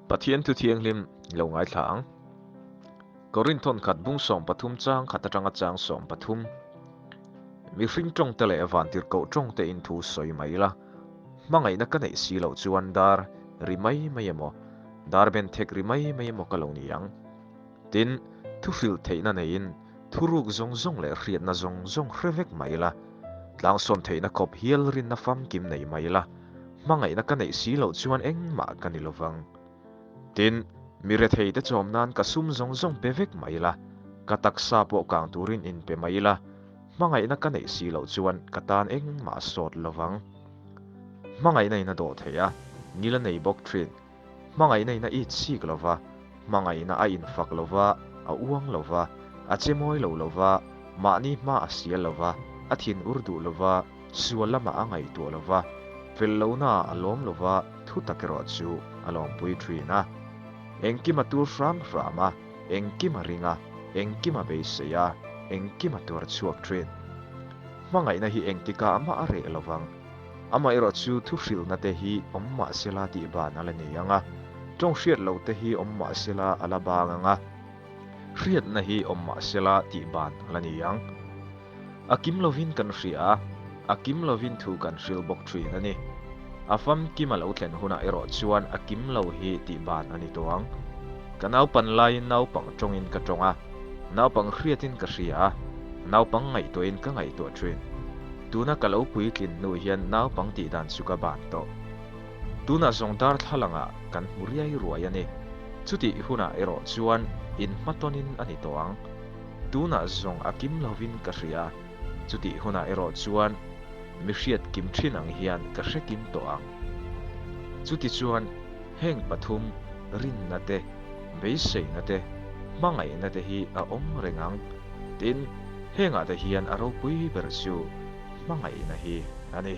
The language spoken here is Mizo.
Pathian thu thianghlim lo ngaithla ang. Korinthon khat bung 13 chang khat atanga chang 13. Mihring tawngte leh vantirhkoh tawngte in thu sawi mai la. Hmangaihna ka neih si loh chuan dar ri mai mai emaw, dar ben thek ri mai mai emaw ka lo ni ang. Tin, thu hrilh theihna neiin thuruk zawng zawng leh hriatna zawng zawng hre vek mai la. Tlangsawn theihna khawp hial rinna famkim nei mai la. Hmangaihna ka neih si loh chuan engmah ka ni lovang. Tin, mi retheite chawm nan ka sum zawng zawng pe vek mai la, ka taksa pawh kang turin in pe mai la, hmangaihna ka neih si loh chuan ka tan engmah a sawt lovang. Hmangaihna in a dawh thei a, ngil a nei bawk thin. Hmangaihna in a it chik lova, hmangaihna a infak lova, a uang lova, a che mawi lo lova, mahni hma a sial lova, a thin ur duh lova, Sual lamah a ngaihtuah lo va, fel lohnaah a lawm lo va, thu tak erawh chu a lawmpui thin a. Engkim a tur hram hram a, engkim a ring a, engkim a beisei a, engkim a tuar chhuak thin. Hmangaihna hi engtikah mah a reh lo vang. Amaherawh chu thu hrilhna te hi awm mah sela tih ban a la nei ang a, tawng hriat loh te hi awm mah sela a la bang ang a, hriatna hi awm mah sela tih ban a la ni ang. A kim lovin kan hria a, a kim lovin thu kan hril bawk thin a ni. A famkim a lo thlen hunah erawh chuan a kim lo hi tih ban a ni tawh ang. Ka naupan laiin naupang tawngin ka tawng a, naupang hriatin ka hria a, naupang ngaihtuahin ka ngaihtuah thin. Tuna ka lo puitlin hnu hian naupang tih dan chu ka ban tawh. Tunah zawng darthlalangah kan hmu riai ruai a ni. Chutih hunah erawh chuan inhmatawnin a ni tawh ang. Tunah zawng a kim lovin ka hria, chutih hunah erawh chuan mi hriat kim thin ang hian ka hre kim tawh ang. Chutichuan heng pathum rinna te, beiseina te, hmangaihna te hi a awm reng ang. Tin, hengah te hian a ropui ber chu hmangaihna hi a ni.